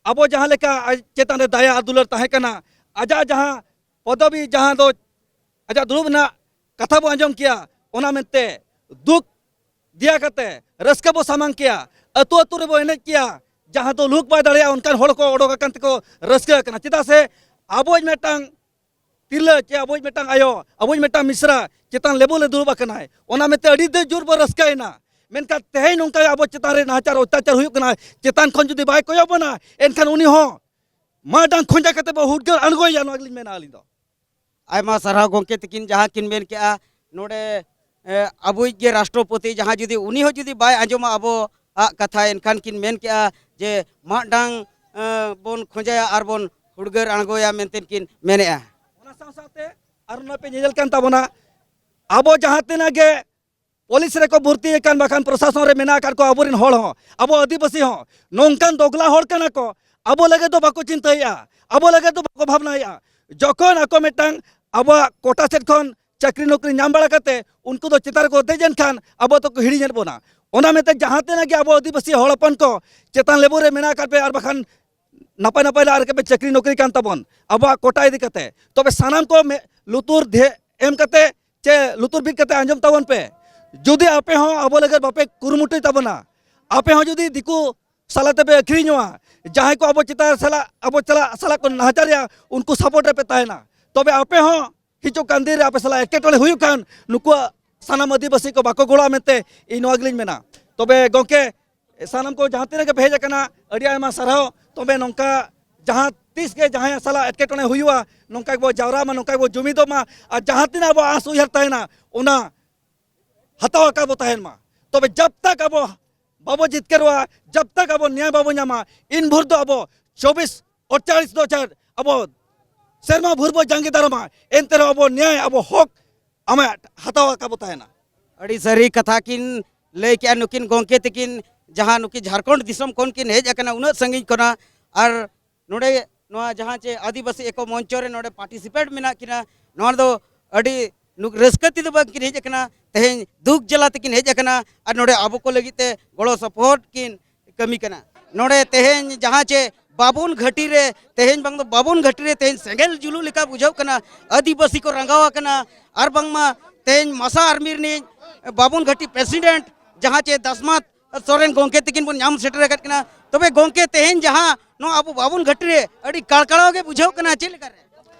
ᱟᱵᱚ ᱡᱟᱦᱟᱸ ᱞᱮᱠᱟ ᱟᱡ ᱪᱮᱛᱟᱱ ᱨᱮ ᱫᱟᱭᱟ ᱟᱨ ᱫᱩᱞᱟᱹᱲ ᱛᱟᱦᱮᱸ ᱠᱟᱱᱟ, ᱟᱡᱟᱜ ᱡᱟᱦᱟᱸ ᱯᱚᱫᱚᱵᱤ, ᱡᱟᱦᱟᱸ ᱫᱚ ᱟᱡᱟᱜ ᱫᱩᱲᱩᱵ ᱨᱮᱱᱟᱜ ᱠᱟᱛᱷᱟ ᱵᱚ ᱟᱸᱡᱚᱢ ᱠᱮᱭᱟ, ᱚᱱᱟ ᱢᱮᱱᱛᱮ ᱫᱩᱠ ᱫᱮᱭᱟ ᱠᱟᱛᱮ ᱨᱟᱹᱥᱠᱟᱹ ᱵᱚ ᱥᱟᱢᱟᱝ ᱠᱮᱭᱟ, ᱟᱹᱛᱩ ᱟᱹᱛᱩ ᱨᱮᱵᱚ ᱮᱱᱮᱡ ᱠᱮᱭᱟ, ᱡᱟᱦᱟᱸ ᱫᱚ ᱞᱩᱦᱩᱠ ᱵᱟᱭ ᱫᱟᱲᱮᱭᱟᱜᱼᱟ ᱚᱱᱠᱟᱱ ᱦᱚᱲ ᱠᱚ ᱚᱰᱚᱠ ᱟᱠᱟᱱ ᱛᱮᱠᱚ ᱨᱟᱹᱥᱠᱟᱹ ᱟᱠᱟᱱᱟ᱾ ᱪᱮᱫᱟᱜ ᱥᱮ ᱟᱵᱚᱭᱤᱡ ᱢᱤᱫᱴᱟᱝ ᱛᱤᱨᱞᱟᱹ ᱪᱮ ᱟᱵᱚᱭᱤᱡ ᱢᱤᱫᱴᱟᱝ ᱟᱭᱳ, ᱟᱵᱚᱭᱤᱡ ᱢᱤᱫᱴᱟᱝ ᱢᱤᱥᱨᱟ ᱪᱮᱛᱟᱱ ᱞᱮᱵᱩᱞ ᱮ ᱫᱩᱲᱩᱵ ᱟᱠᱟᱱᱟᱭ, ᱚᱱᱟ ᱢᱮᱱᱛᱮ ᱟᱹᱰᱤ ᱫᱮ ᱡᱳᱨ ᱵᱚ ᱨᱟᱹᱥᱠᱟᱹᱭᱮᱱᱟ᱾ ᱢᱮᱱᱠᱷᱟᱱ ᱛᱮᱦᱮᱧ ᱱᱚᱝᱠᱟ ᱟᱵᱚ ᱪᱮᱛᱟᱱ ᱨᱮ ᱱᱟᱦᱟᱪᱟᱨ ᱚᱛᱛᱟᱪᱟᱨ ᱦᱩᱭᱩᱜ ᱠᱟᱱᱟ, ᱪᱮᱛᱟᱱ ᱠᱷᱚᱱ ᱡᱩᱫᱤ ᱵᱟᱭ ᱠᱚᱭᱚᱜ ᱵᱚᱱᱟ, ᱮᱱᱠᱷᱟᱱ ᱩᱱᱤ ᱦᱚᱸ ᱢᱟ ᱰᱟᱝ ᱠᱷᱚᱸᱡᱟ ᱠᱟᱛᱮ ᱵᱚ ᱦᱩᱰᱜᱟᱹᱨ ᱟᱬᱜᱚᱭᱮᱭᱟ, ᱱᱚᱣᱟ ᱜᱮᱞᱤᱧ ᱢᱮᱱᱟ ᱟᱹᱞᱤᱧ ᱫᱚ᱾ ᱟᱭᱢᱟ ᱥᱟᱨᱦᱟᱣ ᱜᱚᱢᱠᱮ ᱛᱟᱹᱠᱤᱱ ᱡᱟᱦᱟᱸ ᱠᱤᱱ ᱢᱮᱱ ᱠᱮᱜᱼᱟ, ᱱᱚᱰᱮ, ᱮ, ᱟᱵᱚᱭᱤᱡ ᱜᱮ ᱨᱟᱥᱴᱨᱚᱯᱚᱛᱤ ᱡᱟᱦᱟᱸ ᱡᱩᱫᱤ ᱩᱱᱤ ᱦᱚᱸ ᱡᱩᱫᱤ ᱵᱟᱭ ᱟᱸᱡᱚᱢᱟ ᱟᱵᱚᱣᱟᱜ ᱠᱟᱛᱷᱟ, ᱮᱱᱠᱷᱟᱱ ᱠᱤᱱ ᱢᱮᱱ ᱠᱮᱜᱼᱟ ᱡᱮ ᱢᱟᱜ ᱰᱟᱝ, ᱮ, ᱵᱚᱱ ᱠᱷᱚᱸᱡᱟᱭᱟ ᱟᱨ ᱵᱚᱱ ᱦᱩᱰᱜᱟᱹᱨ ᱟᱬᱜᱚᱭᱟ ᱢᱮᱱᱛᱮ ᱠᱤᱱ ᱢᱮᱱᱮᱜᱼᱟ᱾ ᱚᱱᱟ ᱥᱟᱶ ᱥᱟᱶᱛᱮ ᱟᱨ ᱚᱱᱟ ᱯᱮ ᱧᱮᱧᱮᱞ ᱠᱟᱱ ᱛᱟᱵᱚᱱᱟ, ᱟᱵᱚ ᱡᱟᱦᱟᱸ ᱛᱤᱱᱟᱹᱜ ᱜᱮ ᱯᱩᱞᱤᱥ ᱨᱮᱠᱚ ᱵᱷᱚᱨᱛᱤ ᱟᱠᱟᱱ, ᱵᱟᱠᱷᱟᱱ ᱯᱨᱚᱥᱟᱥᱚᱱ ᱨᱮ ᱢᱮᱱᱟᱜ ᱟᱠᱟᱫ ᱠᱚ ᱟᱵᱚᱨᱮᱱ ᱦᱚᱲ ᱦᱚᱸ, ᱟᱵᱚ ᱟᱹᱫᱤᱵᱟᱹᱥᱤ ᱦᱚᱸ ᱱᱚᱝᱠᱟᱱ ᱫᱚᱜᱽᱞᱟ ᱦᱚᱲ ᱠᱟᱱᱟ ᱠᱚ, ᱟᱵᱚ ᱞᱟᱹᱜᱤᱫ ᱫᱚ ᱵᱟᱠᱚ ᱪᱤᱱᱛᱟᱹᱭᱮᱫᱼᱟ, ᱟᱵᱚ ᱞᱟᱹᱜᱤᱫ ᱫᱚ ᱵᱟᱠᱚ ᱵᱷᱟᱵᱽᱱᱟᱭᱮᱫᱼᱟ᱾ ᱡᱚᱠᱷᱚᱱ ᱟᱠᱚ ᱢᱤᱫᱴᱟᱝ ᱟᱵᱚᱣᱟᱜ ᱠᱳᱴᱟ ᱥᱮᱫ ᱠᱷᱚᱱ ᱪᱟᱹᱠᱨᱤ ᱱᱚᱠᱨᱤ ᱧᱟᱢ ᱵᱟᱲᱟ ᱠᱟᱛᱮ ᱩᱱᱠᱩ ᱫᱚ ᱪᱮᱛᱟᱱ ᱨᱮᱠᱚ ᱫᱮᱡ ᱮᱱ ᱠᱷᱟᱱ ᱟᱵᱚ ᱫᱚᱠᱚ ᱦᱤᱲᱤᱧᱮᱫ ᱵᱚᱱᱟ᱾ ᱚᱱᱟ ᱢᱮᱱᱛᱮ ᱡᱟᱦᱟᱸ ᱛᱤᱱᱟᱹᱜ ᱜᱮ ᱟᱵᱚ ᱟᱹᱫᱤᱵᱟᱹᱥᱤ ᱦᱚᱲ ᱦᱚᱯᱚᱱ ᱠᱚ ᱪᱮᱛᱟᱱ ᱞᱮᱵᱮᱞ ᱨᱮ ᱢᱮᱱᱟᱜ ᱟᱠᱟᱫ ᱯᱮ, ᱟᱨ ᱵᱟᱠᱷᱟᱱ ᱱᱟᱯᱟᱭ ᱱᱟᱯᱟᱭ ᱨᱮ ᱟᱨ ᱠᱟᱯᱮ ᱪᱟᱹᱠᱨᱤ ᱱᱚᱠᱨᱤ ᱠᱟᱱ ᱛᱟᱵᱚᱱ, ᱟᱵᱚᱣᱟᱜ ᱠᱳᱴᱟ ᱤᱫᱤ ᱠᱟᱛᱮ, ᱛᱚᱵᱮ ᱥᱟᱱᱟᱢ ᱠᱚ ᱢᱮ-, ᱞᱩᱛᱩᱨ ᱫᱷᱮ-, ᱮᱢ ᱠᱟᱛᱮ ᱪᱮ ᱞᱩᱛᱩᱨ ᱵᱤᱫ ᱠᱟᱛᱮ ᱟᱸᱡᱚᱢ ᱛᱟᱵᱚᱱ ᱯᱮ᱾ ᱡᱩᱫᱤ ᱟᱯᱮ ᱦᱚᱸ ᱟᱵᱚ ᱞᱟᱹᱜᱤᱫ ᱵᱟᱯᱮ ᱠᱩᱨᱩᱢᱩᱴᱩᱭ ᱛᱟᱵᱚᱱᱟ, ᱟᱯᱮ ᱦᱚᱸ ᱡᱩᱫᱤ ᱫᱤᱠᱩ ᱥᱟᱞᱟ ᱛᱮᱯᱮ ᱟᱹᱠᱷᱨᱤᱧᱚᱜᱼᱟ, ᱡᱟᱦᱟᱸᱭ ᱠᱚ ᱟᱵᱚ ᱪᱮᱛᱟᱱ ᱥᱟᱞᱟᱜ, ᱟᱵᱚ ᱪᱟᱞᱟᱜ ᱥᱟᱞᱟᱜ ᱠᱚ ᱱᱟᱦᱟᱪᱟᱨᱮᱜᱼᱟ, ᱩᱱᱠᱩ ᱥᱟᱯᱳᱨᱴ ᱨᱮᱯᱮ ᱛᱟᱦᱮᱱᱟ, ᱛᱚᱵᱮ ᱟᱯᱮ ᱦᱚᱸ ᱦᱤᱡᱩᱜ ᱠᱟᱱ ᱫᱤᱱ ᱨᱮ ᱟᱯᱮ ᱥᱟᱞᱟᱜ ᱮᱴᱠᱮᱴᱚᱬᱮ ᱦᱩᱭᱩᱜ ᱠᱷᱟᱱ ᱱᱩᱠᱩᱣᱟᱜ ᱥᱟᱱᱟᱢ ᱟᱹᱫᱤᱵᱟᱹᱥᱤ ᱠᱚ ᱵᱟᱠᱚ ᱜᱚᱲᱚᱜᱼᱟ ᱢᱮᱱᱛᱮ ᱤᱧ ᱱᱚᱣᱟ ᱜᱮᱞᱤᱧ ᱢᱮᱱᱟ᱾ ᱛᱚᱵᱮ ᱜᱚᱢᱠᱮ, ᱥᱟᱱᱟᱢ ᱠᱚ ᱡᱟᱦᱟᱸ ᱛᱤᱱᱟᱹᱜ ᱜᱮᱯᱮ ᱦᱮᱡ ᱟᱠᱟᱱᱟ, ᱟᱹᱰᱤ ᱟᱭᱢᱟ ᱥᱟᱨᱦᱟᱣ᱾ ᱛᱚᱵᱮ ᱱᱚᱝᱠᱟ ᱡᱟᱦᱟᱸ ᱛᱤᱥ ᱜᱮ ᱡᱟᱦᱟᱸᱭᱟᱜ ᱥᱟᱞᱟᱜ ᱮᱴᱠᱮᱴᱚᱬᱮ ᱦᱩᱭᱩᱜᱼᱟ, ᱱᱚᱝᱠᱟ ᱜᱮᱵᱚ ᱡᱟᱣᱨᱟᱜ ᱢᱟ, ᱱᱚᱝᱠᱟ ᱜᱮᱵᱚ ᱡᱩᱢᱤᱫᱚᱜ ᱢᱟ, ᱟᱨ ᱡᱟᱦᱟᱸ ᱛᱤᱱᱟᱹᱜ ᱟᱵᱚ ᱟᱸᱥ ᱩᱭᱦᱟᱹᱨ ᱛᱟᱦᱮᱱᱟ, ᱚᱱᱟ ᱦᱟᱛᱟᱣ ᱟᱠᱟᱫ ᱵᱚ ᱛᱟᱦᱮᱱ ᱢᱟ᱾ ᱛᱚᱵᱮ ᱡᱟᱵ ᱛᱟᱠ ᱟᱵᱚ ᱵᱟᱵᱚ ᱡᱤᱛᱠᱟᱹᱨᱚᱜᱼᱟ, ᱡᱟᱵ ᱛᱟᱠ ᱟᱵᱚ ᱱᱮᱭᱟᱭ ᱵᱟᱵᱚ ᱧᱟᱢᱟ, ᱤᱱ ᱵᱷᱳᱨ ᱫᱚ ᱟᱵᱚ ᱪᱚᱵᱵᱤᱥ ᱟᱴᱪᱟᱞᱤᱥ ᱫᱚ ᱪᱮᱫ ᱟᱵᱚ ᱥᱮᱨᱢᱟ ᱵᱷᱳᱨ ᱵᱚ ᱡᱟᱸᱜᱮ ᱫᱟᱨᱟᱢᱟ, ᱮᱱᱛᱮ ᱨᱮᱦᱚᱸ ᱟᱵᱚ ᱱᱮᱭᱟᱭ, ᱟᱵᱚ ᱦᱚᱠ ᱟᱢᱟᱜ ᱦᱟᱛᱟᱣ ᱟᱠᱟᱫ ᱵᱚ ᱛᱟᱦᱮᱱᱟ᱾ ᱟᱹᱰᱤ ᱥᱟᱹᱨᱤ ᱠᱟᱛᱷᱟ ᱠᱤᱱ ᱞᱟᱹᱭ ᱠᱮᱜᱼᱟ ᱱᱩᱠᱤᱱ ᱜᱚᱢᱠᱮ ᱛᱟᱹᱠᱤᱱ, ᱡᱟᱦᱟᱸ ᱱᱩᱠᱤᱱ ᱡᱷᱟᱲᱠᱷᱚᱸᱰ ᱫᱤᱥᱚᱢ ᱠᱷᱚᱱ ᱠᱤᱱ ᱦᱮᱡ ᱟᱠᱟᱱᱟ ᱩᱱᱟᱹᱜ ᱥᱟᱺᱜᱤᱧ ᱠᱷᱚᱱᱟᱜ, ᱟᱨ ᱱᱚᱰᱮ ᱱᱚᱣᱟ ᱡᱟᱦᱟᱸ ᱪᱮ ᱟᱹᱫᱤᱵᱟᱹᱥᱤ ᱮᱠᱚ ᱢᱚᱧᱪᱚ ᱨᱮ ᱱᱚᱰᱮ ᱯᱟᱨᱴᱤᱥᱤᱯᱮᱴ ᱢᱮᱱᱟᱜ ᱠᱤᱱᱟ, ᱱᱚᱣᱟ ᱫᱚ ᱟᱹᱰᱤ ᱱᱩᱠ-, ᱨᱟᱹᱥᱠᱟᱹ ᱛᱮᱫᱚ ᱵᱟᱝ ᱠᱤᱱ ᱦᱮᱡ ᱟᱠᱟᱱᱟ, ᱛᱮᱦᱮᱧ ᱫᱩᱠ ᱡᱟᱞᱟ ᱛᱮᱠᱤᱱ ᱦᱮᱡ ᱟᱠᱟᱱᱟ, ᱟᱨ ᱱᱚᱰᱮ ᱟᱵᱚ ᱠᱚ ᱞᱟᱹᱜᱤᱫ ᱛᱮ ᱜᱚᱲᱚ ᱥᱚᱯᱚᱦᱚᱫ ᱠᱤᱱ ᱠᱟᱹᱢᱤ ᱠᱟᱱᱟ᱾ ᱱᱚᱰᱮ ᱛᱮᱦᱮᱧ ᱡᱟᱦᱟᱸ ᱪᱮ ᱵᱟᱵᱚᱱ ᱜᱷᱟᱹᱴᱤ ᱨᱮ, ᱛᱮᱦᱮᱧ ᱵᱟᱝ ᱫᱚ ᱵᱟᱵᱚᱱ ᱜᱷᱟᱹᱴᱤ ᱨᱮ ᱛᱮᱦᱮᱧ ᱥᱮᱸᱜᱮᱞ ᱡᱩᱞᱩᱜ ᱞᱮᱠᱟ ᱵᱩᱡᱷᱟᱹᱜ ᱠᱟᱱᱟ, ᱟᱹᱫᱤᱵᱟᱹᱥᱤ ᱠᱚ ᱨᱟᱸᱜᱟᱣ ᱟᱠᱟᱱᱟ, ᱟᱨ ᱵᱟᱝᱢᱟ ᱛᱮᱦᱮᱧ ᱢᱟᱥᱟ ᱟᱨᱢᱤ ᱨᱤᱱᱤᱡ ᱵᱟᱵᱚᱱ ᱜᱷᱟᱹᱴᱤ ᱯᱨᱮᱥᱤᱰᱮᱱᱴ ᱡᱟᱦᱟᱸ ᱪᱮ ᱫᱟᱥᱢᱟᱛ ᱥᱚᱨᱮᱱ ᱜᱚᱢᱠᱮ ᱛᱤᱠᱤᱱ ᱵᱚᱱ ᱧᱟᱢ ᱥᱮᱴᱮᱨ ᱟᱠᱟᱫ ᱠᱤᱱᱟ᱾ ᱛᱚᱵᱮ ᱜᱚᱢᱠᱮ, ᱛᱮᱦᱮᱧ ᱡᱟᱦᱟᱸ ᱱᱚᱣᱟ ᱟᱵᱚ ᱵᱟᱵᱚᱱ ᱜᱷᱟᱹᱴᱤ ᱨᱮ ᱟᱹᱰᱤ ᱠᱟᱲᱠᱟᱲᱟᱣ ᱜᱮ ᱵᱩᱡᱷᱟᱹᱜ ᱠᱟᱱᱟ, ᱪᱮᱫ ᱞᱮᱠᱟ ᱨᱮ?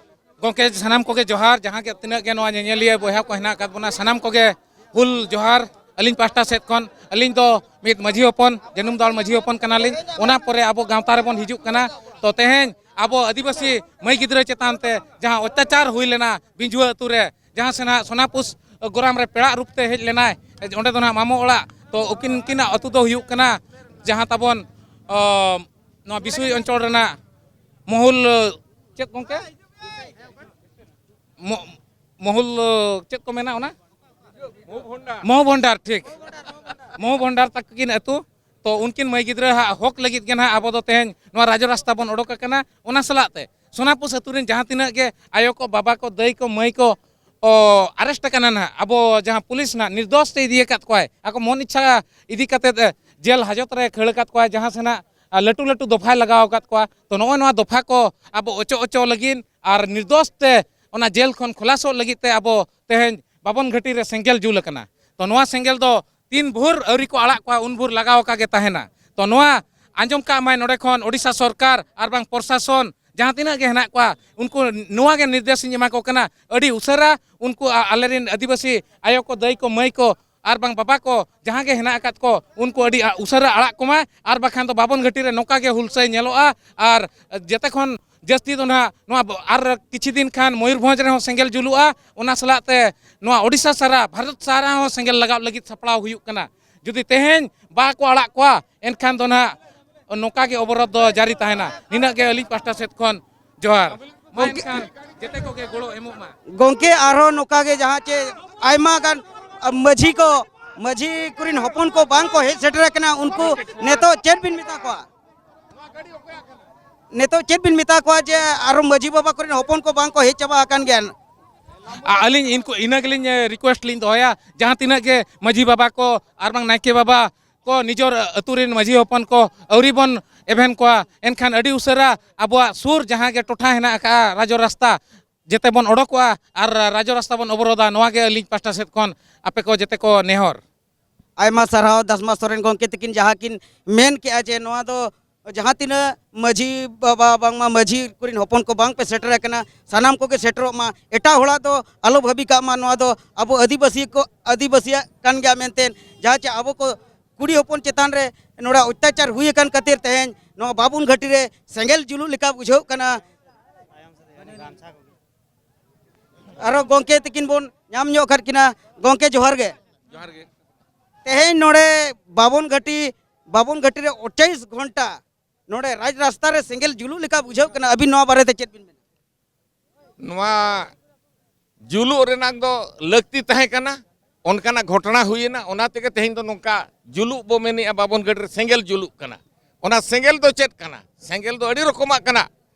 ᱜᱚᱢᱠᱮ, ᱥᱟᱱᱟᱢ ᱠᱚᱜᱮ ᱡᱚᱦᱟᱨ, ᱡᱟᱦᱟᱸ ᱜᱮ ᱛᱤᱱᱟᱹᱜ ᱜᱮ ᱱᱚᱣᱟ ᱧᱮᱧᱮᱞᱤᱭᱟᱹ ᱵᱚᱭᱦᱟ ᱠᱚ ᱦᱮᱱᱟᱜ ᱟᱠᱟᱫ ᱵᱚᱱᱟ, ᱥᱟᱱᱟᱢ ᱠᱚᱜᱮ ᱦᱩᱞ ᱡᱚᱦᱟᱨ᱾ ᱟᱹᱞᱤᱧ ᱯᱟᱦᱴᱟ ᱥᱮᱫ ᱠᱷᱚᱱ, ᱟᱹᱞᱤᱧ ᱫᱚ ᱢᱤᱫ ᱢᱟᱹᱡᱷᱤ ᱦᱚᱯᱚᱱ, ᱡᱟᱹᱱᱩᱢ ᱫᱟᱲ ᱢᱟᱹᱡᱷᱤ ᱦᱚᱯᱚᱱ ᱠᱟᱱᱟᱞᱤᱧ᱾ ᱚᱱᱟ ᱯᱚᱨᱮ ᱟᱵᱚ ᱜᱟᱶᱛᱟ ᱨᱮᱵᱚᱱ ᱦᱤᱡᱩᱜ ᱠᱟᱱᱟ᱾ ᱛᱚ ᱛᱮᱦᱮᱧ ᱟᱵᱚ ᱟᱹᱫᱤᱵᱟᱹᱥᱤ ᱢᱟᱹᱭ ᱜᱤᱫᱽᱨᱟᱹ ᱪᱮᱛᱟᱱ ᱛᱮ ᱡᱟᱦᱟᱸ ᱚᱛᱛᱟᱪᱟᱨ ᱦᱩᱭ ᱞᱮᱱᱟ ᱵᱤᱸᱡᱷᱩᱣᱟᱹ ᱟᱹᱛᱩ ᱨᱮ, ᱡᱟᱦᱟᱸ ᱥᱮᱱᱟᱜ ᱥᱳᱱᱟᱯᱩᱥ ᱜᱚᱨᱟᱢ ᱨᱮ ᱯᱮᱲᱟ ᱨᱩᱯ ᱛᱮ ᱦᱮᱡ ᱞᱮᱱᱟᱭ, ᱚᱸᱰᱮ ᱫᱚ ᱱᱟᱦᱟᱜ ᱢᱟᱢᱚ ᱚᱲᱟᱜ᱾ ᱛᱚ ᱩᱱᱠᱤᱱ, ᱩᱱᱠᱤᱱᱟᱜ ᱟᱹᱛᱩ ᱫᱚ ᱦᱩᱭᱩᱜ ᱠᱟᱱᱟ ᱡᱟᱦᱟᱸ ᱛᱟᱵᱚᱱ, ᱚ, ᱱᱚᱣᱟ ᱵᱤᱥᱩᱭ ᱚᱧᱪᱚᱞ ᱨᱮᱱᱟᱜ ᱢᱚᱦᱩᱞ, ᱪᱮᱫ ᱜᱚᱢᱠᱮ? ᱢᱚ-, ᱢᱚᱦᱩᱞ, ᱪᱮᱫ ᱠᱚ ᱢᱮᱱᱟ ᱚᱱᱟ? ᱢᱚᱦᱩ ᱵᱷᱚᱱᱰᱟᱨ, ᱴᱷᱤᱠ᱾ ᱢᱚᱦᱩ ᱵᱷᱚᱱᱰᱟᱨ ᱛᱟᱹᱠᱤᱱ ᱟᱹᱛᱩ᱾ ᱛᱚ ᱩᱱᱠᱤᱱ ᱢᱟᱹᱭ ᱜᱤᱫᱽᱨᱟᱹ ᱦᱟᱜ ᱦᱚᱠ ᱞᱟᱹᱜᱤᱫ ᱜᱮ ᱱᱟᱦᱟᱜ ᱟᱵᱚ ᱫᱚ ᱛᱮᱦᱮᱧ ᱱᱚᱣᱟ ᱨᱟᱡᱽ ᱨᱟᱥᱛᱟ ᱵᱚᱱ ᱚᱰᱚᱠ ᱟᱠᱟᱱᱟ᱾ ᱚᱱᱟ ᱥᱟᱞᱟᱜ ᱛᱮ ᱥᱳᱱᱟᱯᱩᱥ ᱟᱹᱛᱩ ᱨᱮᱱ ᱡᱟᱦᱟᱸ ᱛᱤᱱᱟᱹᱜ ᱜᱮ ᱟᱭᱳ ᱠᱚ, ᱵᱟᱵᱟ ᱠᱚ, ᱫᱟᱹᱭ ᱠᱚ, ᱢᱟᱹᱭ ᱠᱚ ᱚ, ᱟᱨᱮᱥᱴ ᱟᱠᱟᱱᱟ ᱱᱟᱦᱟᱜ, ᱟᱵᱚ ᱡᱟᱦᱟᱸ ᱯᱩᱞᱤᱥ ᱱᱟᱦᱟᱜ ᱱᱤᱨᱫᱳᱥ ᱛᱮ ᱤᱫᱤ ᱟᱠᱟᱫ ᱠᱚᱣᱟᱭ, ᱟᱠᱚ ᱢᱚᱱ ᱤᱪᱪᱷᱟ ᱤᱫᱤ ᱠᱟᱛᱮᱫ, ᱮ, ᱡᱮᱞ ᱦᱟᱡᱚᱛ ᱨᱮ ᱠᱷᱟᱹᱲ ᱟᱠᱟᱫ ᱠᱚᱣᱟᱭ, ᱡᱟᱦᱟᱸ ᱥᱮᱱᱟᱜ, ᱟ, ᱞᱟᱹᱴᱩ ᱞᱟᱹᱴᱩ ᱫᱚᱯᱷᱟᱭ ᱞᱟᱜᱟᱣ ᱟᱠᱟᱫ ᱠᱚᱣᱟ᱾ ᱛᱚ ᱱᱚᱜᱼᱚᱭ ᱱᱚᱣᱟ ᱫᱚᱯᱷᱟ ᱠᱚ ᱟᱵᱚ ᱚᱪᱚ ᱚᱪᱚ ᱞᱟᱹᱜᱤᱫ ᱟᱨ ᱱᱤᱨᱫᱳᱥ ᱛᱮ ᱚᱱᱟ ᱡᱮᱞ ᱠᱷᱚᱱ ᱠᱷᱩᱞᱟᱥᱚᱜ ᱞᱟᱹᱜᱤᱫ ᱛᱮ ᱟᱵᱚ ᱛᱮᱦᱮᱧ ᱵᱟᱵᱚᱱ ᱜᱷᱟᱹᱴᱤ ᱨᱮ ᱥᱮᱸᱜᱮᱞ ᱡᱩᱞ ᱟᱠᱟᱱᱟ᱾ ᱛᱚ ᱱᱚᱣᱟ ᱥᱮᱸᱜᱮᱞ ᱫᱚ ᱛᱤᱱ ᱵᱷᱳᱨ ᱟᱹᱣᱨᱤ ᱠᱚ ᱟᱲᱟᱜ ᱠᱚᱣᱟ, ᱩᱱ ᱵᱷᱳᱨ ᱞᱟᱜᱟᱣ ᱟᱠᱟ ᱜᱮ ᱛᱟᱦᱮᱱᱟ᱾ ᱛᱚ ᱱᱚᱣᱟ ᱟᱸᱡᱚᱢ ᱠᱟᱜ ᱢᱟᱭ ᱱᱚᱰᱮ ᱠᱷᱚᱱ ᱳᱰᱤᱥᱟ ᱥᱚᱨᱠᱟᱨ ᱟᱨ ᱵᱟᱝ ᱯᱨᱚᱥᱟᱥᱚᱱ, ᱡᱟᱦᱟᱸ ᱛᱤᱱᱟᱹᱜ ᱜᱮ ᱦᱮᱱᱟᱜ ᱠᱚᱣᱟ, ᱩᱱᱠᱩ ᱱᱚᱣᱟ ᱜᱮ ᱱᱤᱨᱫᱮᱥ ᱤᱧ ᱮᱢᱟ ᱠᱚ ᱠᱟᱱᱟ, ᱟᱹᱰᱤ ᱩᱥᱟᱹᱨᱟ ᱩᱱᱠᱩ ᱟ-, ᱟᱞᱮᱨᱮᱱ ᱟᱹᱫᱤᱵᱟᱹᱥᱤ ᱟᱭᱳ ᱠᱚ, ᱫᱟᱹᱭ ᱠᱚ, ᱢᱟᱹᱭ ᱠᱚ ᱟᱨ ᱵᱟᱝ ᱵᱟᱵᱟ ᱠᱚ ᱡᱟᱦᱟᱸ ᱜᱮ ᱦᱮᱱᱟᱜ ᱟᱠᱟᱫ ᱠᱚ, ᱩᱱᱠᱩ ᱟᱹᱰᱤ ᱟ-, ᱩᱥᱟᱹᱨᱟ ᱟᱲᱟᱜ ᱠᱚᱢᱟ, ᱟᱨ ᱵᱟᱠᱷᱟᱱ ᱫᱚ ᱵᱟᱵᱚᱱ ᱜᱷᱟᱹᱴᱤ ᱨᱮ ᱱᱚᱝᱠᱟ ᱜᱮ ᱦᱩᱞᱥᱟᱹᱭ ᱧᱮᱞᱚᱜᱼᱟ᱾ ᱟᱨ ᱡᱮᱛᱮ ᱠᱷᱚᱱ ᱡᱟᱹᱥᱛᱤ ᱫᱚ ᱱᱟᱦᱟᱜ ᱱᱚᱣᱟ ᱵᱚ-, ᱟᱨ ᱠᱤᱪᱷᱩ ᱫᱤᱱ ᱠᱷᱟᱱ ᱢᱚᱭᱩᱨᱵᱷᱚᱸᱡᱽ ᱨᱮᱦᱚᱸ ᱥᱮᱸᱜᱮᱞ ᱡᱩᱞᱩᱜᱼᱟ᱾ ᱚᱱᱟ ᱥᱟᱞᱟᱜ ᱛᱮ ᱱᱚᱣᱟ ᱳᱰᱤᱥᱟ ᱥᱟᱨᱟ, ᱵᱷᱟᱨᱚᱛ ᱥᱟᱨᱟ ᱦᱚᱸ ᱥᱮᱸᱜᱮᱞ ᱞᱟᱜᱟᱣ ᱞᱟᱹᱜᱤᱫ ᱥᱟᱯᱲᱟᱣ ᱦᱩᱭᱩᱜ ᱠᱟᱱᱟ᱾ ᱡᱩᱫᱤ ᱛᱮᱦᱮᱧ ᱵᱟᱠᱚ ᱟᱲᱟᱜ ᱠᱚᱣᱟ, ᱮᱱᱠᱷᱟᱱ ᱫᱚ ᱱᱟᱦᱟᱜ ᱱᱚᱝᱠᱟ ᱜᱮ ᱚᱵᱚᱨᱳᱫᱷ ᱫᱚ ᱡᱟᱹᱨᱤ ᱛᱟᱦᱮᱱᱟ᱾ ᱱᱤᱱᱟᱹᱜ ᱜᱮ ᱟᱹᱞᱤᱧ ᱯᱟᱦᱴᱟ ᱥᱮᱫ ᱠᱷᱚᱱ ᱡᱚᱦᱟᱨ᱾ ᱢᱟ ᱜᱚᱢᱠᱮ, ᱮᱱᱠᱷᱟᱱ ᱡᱮᱛᱮ ᱠᱚᱜᱮ ᱜᱚᱲᱚ ᱮᱢᱚᱜ ᱢᱟ᱾ ᱜᱚᱢᱠᱮ, ᱟᱨᱦᱚᱸ ᱱᱚᱝᱠᱟ ᱜᱮ ᱡᱟᱦᱟᱸ ᱪᱮ ᱟᱭᱢᱟ ᱜᱟᱱ, ᱟ, ᱢᱟᱹᱡᱷᱤ ᱠᱚ, ᱢᱟᱹᱡᱷᱤ ᱠᱚᱨᱮᱱ ᱦᱚᱯᱚᱱ ᱠᱚ ᱵᱟᱝ ᱠᱚ ᱦᱮᱡ ᱥᱮᱴᱮᱨ ᱟᱠᱟᱱᱟ, ᱩᱱᱠᱩ ᱱᱤᱛᱚᱜ ᱪᱮᱫ ᱵᱤᱱ ᱢᱮᱛᱟ ᱠᱚᱣᱟ? ᱱᱤᱛᱚᱜ ᱪᱮᱫ ᱵᱤᱱ ᱢᱮᱛᱟ ᱠᱚᱣᱟ ᱡᱮ ᱟᱨᱚ ᱢᱟᱹᱡᱷᱤ ᱵᱟᱵᱟ ᱠᱚᱨᱮᱱ ᱦᱚᱯᱚᱱ ᱠᱚ ᱵᱟᱝ ᱠᱚ ᱦᱮᱡ ᱪᱟᱵᱟ ᱟᱠᱟᱱ ᱜᱮᱭᱟ? ᱟ-, ᱟᱹᱞᱤᱧ ᱤᱱᱠᱩ, ᱤᱱᱟᱹ ᱜᱮᱞᱤᱧ, ᱮ, ᱨᱤᱠᱩᱭᱮᱥᱴ ᱞᱤᱧ ᱫᱚᱦᱚᱭᱟ, ᱡᱟᱦᱟᱸ ᱛᱤᱱᱟᱹᱜ ᱜᱮ ᱢᱟᱹᱡᱷᱤ ᱵᱟᱵᱟ ᱠᱚ ᱟᱨ ᱵᱟᱝ ᱱᱟᱭᱠᱮ ᱵᱟᱵᱟ ᱠᱚ ᱱᱤᱡᱚᱨ ᱟᱹᱛᱩ ᱨᱮᱱ ᱢᱟᱹᱡᱷᱤ ᱦᱚᱯᱚᱱ ᱠᱚ ᱟᱹᱣᱨᱤ ᱵᱚᱱ ᱮᱵᱷᱮᱱ ᱠᱚᱣᱟ, ᱮᱱᱠᱷᱟᱱ ᱟᱹᱰᱤ ᱩᱥᱟᱹᱨᱟ ᱟᱵᱚᱣᱟᱜ ᱥᱩᱨ ᱡᱟᱦᱟᱸ ᱜᱮ ᱴᱚᱴᱷᱟ ᱦᱮᱱᱟᱜ ᱟᱠᱟᱫᱼᱟ, ᱨᱟᱡᱚ ᱨᱟᱥᱛᱟ, ᱡᱮᱛᱮ ᱵᱚᱱ ᱚᱰᱚᱠᱚᱜᱼᱟ ᱟᱨ ᱨᱟᱡᱚ ᱨᱟᱥᱛᱟ ᱵᱚᱱ ᱚᱵᱚᱨᱳᱫᱷᱟ᱾ ᱱᱚᱣᱟ ᱜᱮ ᱟᱹᱞᱤᱧ ᱯᱟᱦᱴᱟ ᱥᱮᱫ ᱠᱷᱚᱱ ᱟᱯᱮ ᱠᱚ ᱡᱮᱛᱮ ᱠᱚ ᱱᱮᱦᱚᱨ᱾ ᱟᱭᱢᱟ ᱥᱟᱨᱦᱟᱣ ᱫᱟᱥᱢᱟ ᱥᱚᱨᱮᱱ ᱜᱚᱢᱠᱮ ᱛᱟᱹᱠᱤᱱ ᱡᱟᱦᱟᱸ ᱠᱤᱱ ᱢᱮᱱ ᱠᱮᱜᱼᱟ ᱡᱮ ᱱᱚᱣᱟ ᱫᱚ ᱡᱟᱦᱟᱸ ᱛᱤᱱᱟᱹᱜ ᱢᱟᱹᱡᱷᱤ ᱵᱟᱵᱟ, ᱵᱟᱝᱢᱟ ᱢᱟᱹᱡᱷᱤ ᱠᱚᱨᱮᱱ ᱦᱚᱯᱚᱱ ᱠᱚ ᱵᱟᱝ ᱯᱮ ᱥᱮᱴᱮᱨ ᱟᱠᱟᱱᱟ, ᱥᱟᱱᱟᱢ ᱠᱚᱜᱮ ᱥᱮᱴᱮᱨᱚᱜ ᱢᱟ, ᱮᱴᱟᱜ ᱦᱚᱲᱟᱜ ᱫᱚ ᱟᱞᱚ ᱵᱷᱟᱹᱵᱤ ᱠᱟᱜ ᱢᱟ, ᱱᱚᱣᱟ ᱫᱚ ᱟᱵᱚ ᱟᱹᱫᱤᱵᱟᱹᱥᱤ ᱠᱚ, ᱟᱹᱫᱤᱵᱟᱹᱥᱤᱭᱟᱜ ᱠᱟᱱ ᱜᱮᱭᱟ ᱢᱮᱱᱛᱮ, ᱡᱟᱦᱟᱸ ᱪᱮ ᱟᱵᱚ ᱠᱚ ᱠᱩᱲᱤ ᱦᱚᱯᱚᱱ ᱪᱮᱛᱟᱱ ᱨᱮ ᱱᱚᱰᱮ ᱚᱛᱛᱟᱪᱟᱨ ᱦᱩᱭ ᱟᱠᱟᱱ ᱠᱷᱟᱹᱛᱤᱨ ᱛᱮᱦᱮᱧ ᱱᱚᱣᱟ ᱵᱟᱵᱩᱱ ᱜᱷᱟᱹᱴᱤ ᱨᱮ ᱥᱮᱸᱜᱮᱞ ᱡᱩᱞᱩᱜ ᱞᱮᱠᱟ ᱵᱩᱡᱷᱟᱹᱜ ᱠᱟᱱᱟ᱾ ᱟᱨᱚ ᱜᱚᱢᱠᱮ ᱛᱟᱹᱠᱤᱱ ᱵᱚᱱ ᱧᱟᱢ ᱧᱚᱜ ᱠᱟᱫ ᱠᱤᱱᱟ᱾ ᱜᱚᱢᱠᱮ, ᱡᱚᱦᱟᱨ ᱜᱮ᱾ ᱡᱚᱦᱟᱨ ᱜᱮ᱾ ᱛᱮᱦᱮᱧ ᱱᱚᱰᱮ ᱵᱟᱵᱚᱱ ᱜᱷᱟᱹᱴᱤ, ᱵᱟᱵᱚᱱ ᱜᱷᱟᱹᱴᱤ ᱨᱮ ᱟᱴᱷᱟᱭᱤᱥ ᱜᱷᱚᱱᱴᱟ ᱱᱚᱰᱮ ᱨᱟᱡᱽ ᱨᱟᱥᱛᱟ ᱨᱮ ᱥᱮᱸᱜᱮᱞ ᱡᱩᱞᱩᱜ ᱞᱮᱠᱟ ᱵᱩᱡᱷᱟᱹᱜ ᱠᱟᱱᱟ᱾ ᱟᱹᱵᱤᱱ ᱱᱚᱣᱟ ᱵᱟᱨᱮᱛᱮ ᱪᱮᱫ ᱵᱤᱱ ᱢᱮᱱᱟ? ᱱᱚᱣᱟ ᱡᱩᱞᱩᱜ ᱨᱮᱱᱟᱜ ᱫᱚ ᱞᱟᱹᱠᱛᱤ ᱛᱟᱦᱮᱸ ᱠᱟᱱᱟ᱾ ᱚᱱᱠᱟᱱᱟᱜ ᱜᱷᱚᱴᱚᱱᱟ ᱦᱩᱭᱮᱱᱟ᱾ ᱚᱱᱟ ᱛᱮᱜᱮ ᱛᱮᱦᱮᱧ ᱫᱚ ᱱᱚᱝᱠᱟ ᱡᱩᱞᱩᱜ ᱵᱚ ᱢᱮᱱᱮᱜᱼᱟ, ᱵᱟᱵᱚᱱᱜᱟᱹᱲ ᱨᱮ ᱥᱮᱸᱜᱮᱞ ᱡᱩᱞᱩᱜ ᱠᱟᱱᱟ᱾ ᱚᱱᱟ ᱥᱮᱸᱜᱮᱞ ᱫᱚ ᱪᱮᱫ ᱠᱟᱱᱟ? ᱥᱮᱸᱜᱮᱞ ᱫᱚ ᱟᱹᱰᱤ ᱨᱚᱠᱚᱢᱟᱜ ᱠᱟᱱᱟ᱾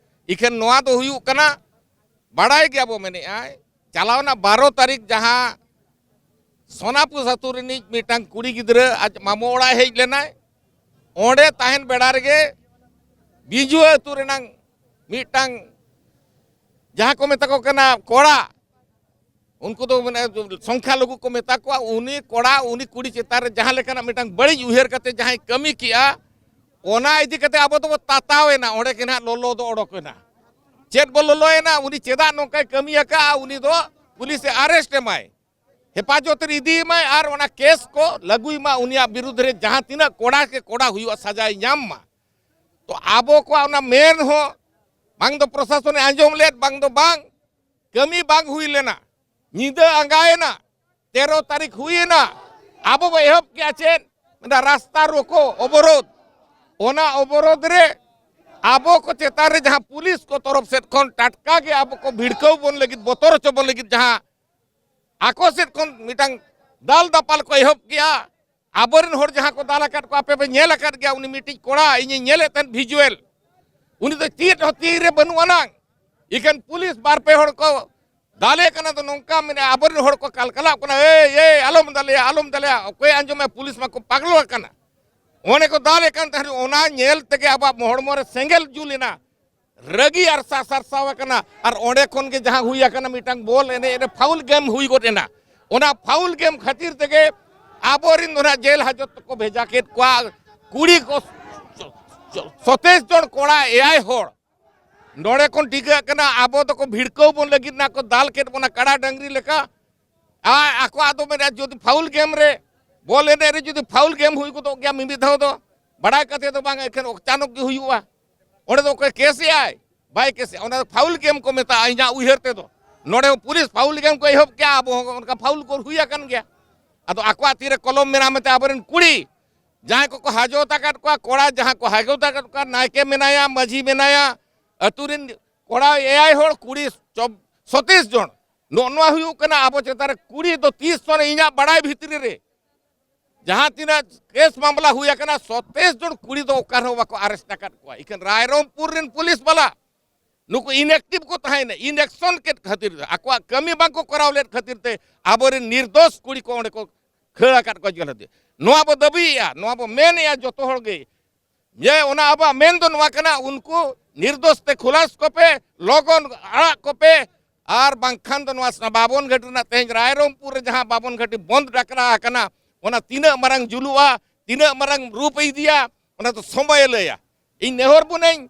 ᱤᱠᱷᱟᱹᱱ ᱱᱚᱣᱟ ᱫᱚ ᱦᱩᱭᱩᱜ ᱠᱟᱱᱟ, ᱵᱟᱲᱟᱭ ᱜᱮᱭᱟ ᱵᱚ ᱢᱮᱱᱮᱜᱼᱟ, ᱪᱟᱞᱟᱣᱱᱟ ᱵᱟᱨᱚ ᱛᱟᱹᱨᱤᱠᱷ ᱡᱟᱦᱟᱸ ᱥᱳᱱᱟᱯᱩᱥ ᱟᱹᱛᱩ ᱨᱤᱱᱤᱡ ᱢᱤᱫᱴᱟᱝ ᱠᱩᱲᱤ ᱜᱤᱫᱽᱨᱟᱹ ᱟᱡ ᱢᱟᱢᱚ ᱚᱲᱟᱜ ᱮ ᱦᱮᱡ ᱞᱮᱱᱟᱭ, ᱚᱸᱰᱮ ᱛᱟᱦᱮᱱ ᱵᱮᱲᱟ ᱨᱮᱜᱮ ᱵᱤᱡᱩ ᱟᱹᱛᱩ ᱨᱮᱱᱟᱝ ᱢᱤᱫᱴᱟᱝ ᱡᱟᱦᱟᱸ ᱠᱚ ᱢᱮᱛᱟ ᱠᱚ ᱠᱟᱱᱟ ᱠᱚᱲᱟ, ᱩᱱᱠᱩ ᱫᱚ ᱢᱟᱱᱮ ᱥᱚᱝᱠᱷᱟ ᱞᱩᱜᱩ ᱠᱚ ᱢᱮᱛᱟ ᱠᱚᱣᱟ, ᱩᱱᱤ ᱠᱚᱲᱟ ᱩᱱᱤ ᱠᱩᱲᱤ ᱪᱮᱛᱟᱱ ᱨᱮ ᱡᱟᱦᱟᱸ ᱞᱮᱠᱟᱱᱟᱜ ᱢᱤᱫᱴᱟᱝ ᱵᱟᱹᱲᱤᱡ ᱩᱭᱦᱟᱹᱨ ᱠᱟᱛᱮ ᱡᱟᱦᱟᱸᱭ ᱠᱟᱹᱢᱤ ᱠᱮᱜᱼᱟ, ᱚᱱᱟ ᱤᱫᱤ ᱠᱟᱛᱮ ᱟᱵᱚ ᱫᱚᱵᱚ ᱛᱟᱛᱟᱣ ᱮᱱᱟ᱾ ᱚᱸᱰᱮ ᱜᱮ ᱱᱟᱦᱟᱜ ᱞᱚᱞᱚ ᱫᱚ ᱚᱰᱚᱠ ᱮᱱᱟ᱾ ᱪᱮᱫ ᱵᱚ ᱞᱚᱞᱚᱭᱮᱱᱟ? ᱩᱱᱤ ᱪᱮᱫᱟᱜ ᱱᱚᱝᱠᱟᱭ ᱠᱟᱹᱢᱤ ᱟᱠᱟᱫᱼᱟ? ᱩᱱᱤ ᱫᱚ ᱯᱩᱞᱤᱥ ᱮ ᱟᱨᱮᱥᱴ ᱮᱢᱟᱭ, ᱦᱮᱯᱟᱡᱚᱛ ᱨᱮ ᱤᱫᱤᱭᱮᱢᱟᱭ ᱟᱨ ᱚᱱᱟ ᱠᱮᱥ ᱠᱚ ᱞᱟᱹᱜᱩᱭ ᱢᱟ᱾ ᱩᱱᱤᱭᱟᱜ ᱵᱤᱨᱩᱫᱽ ᱨᱮ ᱡᱟᱦᱟᱸ ᱛᱤᱱᱟᱹᱜ ᱠᱚᱲᱟ ᱠᱮ ᱠᱚᱲᱟ ᱦᱩᱭᱩᱜᱼᱟ, ᱥᱟᱡᱟᱭ ᱧᱟᱢ ᱢᱟ᱾ ᱛᱚ ᱟᱵᱚ ᱠᱚᱣᱟᱜ ᱚᱱᱟ ᱢᱮᱱ ᱦᱚᱸ ᱵᱟᱝ ᱫᱚ ᱯᱨᱚᱥᱟᱥᱚᱱᱮ ᱟᱸᱡᱚᱢ ᱞᱮᱫ, ᱵᱟᱝ ᱫᱚ ᱵᱟᱝ, ᱠᱟᱹᱢᱤ ᱵᱟᱝ ᱦᱩᱭ ᱞᱮᱱᱟ᱾ ᱧᱤᱫᱟᱹ ᱟᱸᱜᱟᱭᱮᱱᱟ, ᱛᱮᱨᱚ ᱛᱟᱹᱨᱤᱠᱷ ᱦᱩᱭᱮᱱᱟ, ᱟᱵᱚ ᱵᱚ ᱮᱦᱚᱵ ᱠᱮᱜᱼᱟ ᱪᱮᱫ? ᱢᱮᱱᱫᱟ ᱨᱟᱥᱛᱟ ᱨᱳᱠᱳ, ᱚᱵᱚᱨᱳᱫᱷ᱾ ᱚᱱᱟ ᱚᱵᱚᱨᱳᱫᱷ ᱨᱮ ᱟᱵᱚ ᱠᱚ ᱪᱮᱛᱟᱱ ᱨᱮ ᱡᱟᱦᱟᱸ ᱯᱩᱞᱤᱥ ᱠᱚ ᱛᱚᱨᱚᱯ ᱥᱮᱫ ᱠᱷᱚᱱ ᱴᱟᱴᱠᱟ ᱜᱮ ᱟᱵᱚ ᱠᱚ ᱵᱷᱤᱲᱠᱟᱹᱣ ᱵᱚᱱ ᱞᱟᱹᱜᱤᱫ, ᱵᱚᱛᱚᱨ ᱦᱚᱪᱚ ᱵᱚᱱ ᱞᱟᱹᱜᱤᱫ ᱡᱟᱦᱟᱸ ᱟᱠᱚ ᱥᱮᱫ ᱠᱷᱚᱱ ᱢᱤᱫᱴᱟᱝ ᱫᱟᱞ ᱫᱟᱯᱟᱞ ᱠᱚ ᱮᱦᱚᱵ ᱠᱮᱜᱼᱟ, ᱟᱵᱚᱨᱮᱱ ᱦᱚᱲ ᱡᱟᱦᱟᱸ ᱠᱚ ᱫᱟᱞ ᱟᱠᱟᱫ ᱠᱚᱣᱟ, ᱟᱯᱮ ᱯᱮ ᱧᱮᱞ ᱟᱠᱟᱫ ᱜᱮᱭᱟ, ᱩᱱᱤ ᱢᱤᱫᱴᱤᱡ ᱠᱚᱲᱟ, ᱤᱧᱤᱧ ᱧᱮᱞᱮᱫ ᱛᱟᱦᱮᱸᱫ ᱵᱷᱤᱡᱩᱣᱮᱞ, ᱩᱱᱤ ᱫᱚ ᱪᱮᱫ ᱦᱚᱸ ᱛᱤ ᱨᱮ ᱵᱟᱹᱱᱩᱜ ᱟᱱᱟᱝ᱾ ᱤᱠᱷᱟᱹᱱ ᱯᱩᱞᱤᱥ ᱵᱟᱨ ᱯᱮ ᱦᱚᱲ ᱠᱚ ᱫᱟᱞᱮ ᱠᱟᱱᱟ, ᱫᱚ ᱱᱚᱝᱠᱟ ᱢᱮᱱᱟᱜᱼᱟ, ᱟᱵᱚᱨᱮᱱ ᱦᱚᱲ ᱠᱚ ᱠᱟᱞᱠᱟᱞᱟᱜ ᱠᱟᱱᱟ, "ᱮᱭ, ᱮᱭ, ᱟᱞᱚᱢ ᱫᱟᱞᱮᱭᱟ, ᱟᱞᱚᱢ ᱫᱟᱞᱮᱭᱟ", ᱚᱠᱚᱭ ᱟᱸᱡᱚᱢᱟ? ᱯᱩᱞᱤᱥ ᱢᱟᱠᱚ ᱯᱟᱜᱽᱞᱚ ᱟᱠᱟᱱᱟ᱾ ᱚᱸᱰᱮ ᱠᱚ ᱫᱟᱞᱮ ᱠᱟᱱ ᱛᱟᱦᱮᱸᱫ, ᱚᱱᱟ ᱧᱮᱞ ᱛᱮᱜᱮ ᱟᱵᱚᱣᱟᱜ ᱦᱚᱲᱢᱚ ᱨᱮ ᱥᱮᱸᱜᱮᱞ ᱡᱩᱞ ᱮᱱᱟ, ᱨᱟᱹᱜᱤ ᱟᱨ ᱥᱟ-, ᱥᱟᱨᱥᱟᱣ ᱟᱠᱟᱱᱟ᱾ ᱟᱨ ᱚᱸᱰᱮ ᱠᱷᱚᱱ ᱜᱮ ᱡᱟᱦᱟᱸ ᱦᱩᱭ ᱟᱠᱟᱱᱟ, ᱢᱤᱫᱴᱟᱝ ᱵᱚᱞ ᱮᱱᱮᱡ ᱨᱮ ᱯᱷᱟᱩᱞ ᱜᱮᱢ ᱦᱩᱭ ᱜᱚᱫ ᱮᱱᱟ᱾ ᱚᱱᱟ ᱯᱷᱟᱩᱞ ᱜᱮᱢ ᱠᱷᱟᱹᱛᱤᱨ ᱛᱮᱜᱮ ᱟᱵᱚᱨᱮᱱ ᱫᱚ ᱱᱟᱦᱟᱜ ᱡᱮᱞ ᱦᱟᱡᱚᱛ ᱛᱮᱠᱚ ᱵᱷᱮᱡᱟ ᱠᱮᱫ ᱠᱚᱣᱟ᱾ ᱠᱩᱲᱤ ᱠᱚ ᱥᱚ-, ᱥᱚ-, ᱥᱚᱛᱮᱭᱤᱥ ᱡᱚᱱ, ᱠᱚᱲᱟ ᱮᱭᱟᱭ ᱦᱚᱲ᱾ ᱱᱚᱰᱮ ᱠᱷᱚᱱ ᱴᱷᱤᱠᱟᱹᱜ ᱠᱟᱱᱟ, ᱟᱵᱚ ᱫᱚᱠᱚ ᱵᱷᱤᱲᱠᱟᱹᱣ ᱵᱚᱱ ᱞᱟᱹᱜᱤᱫ ᱱᱟ ᱠᱚ ᱫᱟᱞ ᱠᱮᱫ ᱵᱚᱱᱟ ᱠᱟᱲᱟ ᱰᱟᱝᱨᱤ ᱞᱮᱠᱟ᱾ ᱟᱨ ᱟᱠᱚᱣᱟᱜ ᱫᱚ ᱢᱮᱱᱟ, ᱡᱩᱫᱤ ᱯᱷᱟᱩᱞ ᱜᱮᱢ ᱨᱮ, ᱵᱚᱞ ᱮᱱᱮᱡ ᱨᱮ ᱡᱩᱫᱤ ᱯᱷᱟᱩᱞ ᱜᱮᱢ ᱦᱩᱭ ᱜᱚᱫᱚᱜ ᱜᱮᱭᱟ ᱢᱤᱢᱤᱫ ᱫᱷᱟᱣ ᱫᱚ, ᱵᱟᱲᱟᱭ ᱠᱟᱛᱮ ᱫᱚ ᱵᱟᱝ, ᱮᱠᱷᱮᱱ ᱚᱪᱟᱱᱚᱠ ᱜᱮ ᱦᱩᱭᱩᱜᱼᱟ᱾ ᱚᱸᱰᱮ ᱫᱚ ᱚᱠᱚᱭ ᱠᱮᱥ ᱮᱜᱼᱟᱭ? ᱵᱟᱭ ᱠᱮᱥ ᱮᱜᱼᱟ᱾ ᱚᱱᱟ ᱫᱚ ᱯᱷᱟᱩᱞ ᱜᱮᱢ ᱠᱚ ᱢᱮᱛᱟᱜᱼᱟ ᱤᱧᱟᱹᱜ ᱩᱭᱦᱟᱹᱨ ᱛᱮᱫᱚ᱾ ᱱᱚᱰᱮ ᱦᱚᱸ ᱯᱩᱞᱤᱥ ᱯᱷᱟᱩᱞ ᱜᱮᱢ ᱠᱚ ᱮᱦᱚᱵ ᱠᱮᱜᱼᱟ, ᱟᱵᱚ ᱦᱚᱸ ᱚᱱᱠᱟ ᱯᱷᱟᱩᱞ ᱠᱚ ᱦᱩᱭ ᱟᱠᱟᱱ ᱜᱮᱭᱟ᱾ ᱟᱫᱚ ᱟᱠᱚᱣᱟᱜ ᱛᱤᱨᱮ ᱠᱚᱞᱚᱢ ᱢᱮᱱᱟᱜᱼᱟ ᱢᱮᱱᱛᱮ ᱟᱵᱚᱨᱮᱱ ᱠᱩᱲᱤ ᱡᱟᱦᱟᱸᱭ ᱠᱚᱠᱚ ᱦᱟᱡᱚᱛ ᱟᱠᱟᱫ ᱠᱚᱣᱟ, ᱠᱚᱲᱟ ᱡᱟᱦᱟᱸ ᱠᱚ ᱦᱟᱡᱚᱛ ᱟᱠᱟᱫ ᱠᱚᱣᱟ, ᱱᱟᱭᱠᱮ ᱢᱮᱱᱟᱭᱟ, ᱢᱟᱹᱡᱷᱤ ᱢᱮᱱᱟᱭᱟ, ᱟᱹᱛᱩ ᱨᱮᱱ ᱠᱚᱲᱟ ᱮᱭᱟᱭ ᱦᱚᱲ, ᱠᱩᱲᱤ ᱪᱚᱵ-, ᱥᱚᱛᱮᱭᱤᱥ ᱡᱚᱱ᱾ ᱱᱚᱜᱼᱚ ᱱᱚᱣᱟ ᱦᱩᱭᱩᱜ ᱠᱟᱱᱟ ᱟᱵᱚ ᱪᱮᱛᱟᱱ ᱨᱮ ᱠᱩᱲᱤ ᱫᱚ ᱛᱤᱥ ᱠᱷᱚᱱ ᱤᱧᱟᱹᱜ ᱵᱟᱲᱟᱭ ᱵᱷᱤᱛᱨᱤ ᱨᱮ ᱡᱟᱦᱟᱸ ᱛᱤᱱᱟᱹᱜ ᱠᱮᱥ ᱢᱟᱢᱞᱟ ᱦᱩᱭ ᱟᱠᱟᱱᱟ, ᱥᱚᱛᱟᱭᱤᱥ ᱡᱚᱱ ᱠᱩᱲᱤ ᱫᱚ ᱚᱠᱟ ᱨᱮᱦᱚᱸ ᱵᱟᱠᱚ ᱟᱨᱮᱥᱴ ᱟᱠᱟᱫ ᱠᱚᱣᱟ᱾ ᱤᱠᱷᱟᱹᱱ ᱨᱟᱭᱨᱚᱝᱯᱩᱨ ᱨᱮᱱ ᱯᱩᱞᱤᱥ ᱵᱟᱞᱟ ᱱᱩᱠᱩ ᱤᱱᱮᱠᱴᱤᱵᱷ ᱠᱚ ᱛᱟᱦᱮᱸᱭᱮᱱᱟ, ᱤᱱᱮᱠᱥᱚᱱ ᱠᱮᱫ ᱠᱷᱟᱹᱛᱤᱨ ᱛᱮ, ᱟᱠᱚᱣᱟᱜ ᱠᱟᱹᱢᱤ ᱵᱟᱝ ᱠᱚ ᱠᱚᱨᱟᱣ ᱞᱮᱫ ᱠᱷᱟᱹᱛᱤᱨ ᱛᱮ ᱟᱵᱚᱨᱮᱱ ᱱᱤᱨᱫᱳᱥ ᱠᱩᱲᱤ ᱠᱚ ᱚᱸᱰᱮ ᱠᱚ ᱠᱷᱟᱹᱲ ᱟᱠᱟᱫ ᱠᱚᱣᱟ ᱡᱮᱞ ᱨᱮ᱾ ᱱᱚᱣᱟ ᱵᱚ ᱫᱟᱹᱵᱤᱭᱮᱫᱼᱟ, ᱱᱚᱣᱟ ᱵᱚ ᱢᱮᱱᱮᱫᱼᱟ ᱡᱚᱛᱚ ᱦᱚᱲ ᱜᱮ, ᱡᱮ ᱚᱱᱟ ᱟᱵᱚᱣᱟᱜ ᱢᱮᱱ ᱫᱚ ᱱᱚᱣᱟ ᱠᱟᱱᱟ, ᱩᱱᱠᱩ ᱱᱤᱨᱫᱳᱥ ᱛᱮ ᱠᱷᱩᱞᱟᱥ ᱠᱚᱯᱮ, ᱞᱚᱜᱚᱱ ᱟᱲᱟᱜ ᱠᱚᱯᱮ, ᱟᱨ ᱵᱟᱝᱠᱷᱟᱱ ᱫᱚ ᱱᱚᱣᱟ ᱵᱟᱵᱚᱱ ᱜᱷᱟᱹᱴᱤ ᱨᱮᱱᱟᱜ ᱛᱮᱦᱮᱧ ᱨᱟᱭᱨᱚᱝᱯᱩᱨ ᱨᱮ ᱡᱟᱦᱟᱸ ᱵᱟᱵᱚᱱ ᱜᱷᱟᱹᱴᱤ ᱵᱚᱱᱫ ᱰᱟᱠᱨᱟ ᱟᱠᱟᱱᱟ, ᱚᱱᱟ ᱛᱤᱱᱟᱹᱜ ᱢᱟᱨᱟᱝ ᱡᱩᱞᱩᱜᱼᱟ, ᱛᱤᱱᱟᱹᱜ ᱢᱟᱨᱟᱝ ᱨᱩᱯ ᱮ ᱤᱫᱤᱭᱟ, ᱚᱱᱟ ᱫᱚ ᱥᱚᱢᱚᱭᱮ ᱞᱟᱹᱭᱟ᱾ ᱤᱧ ᱱᱮᱦᱚᱨ ᱵᱚᱱᱟᱹᱧ,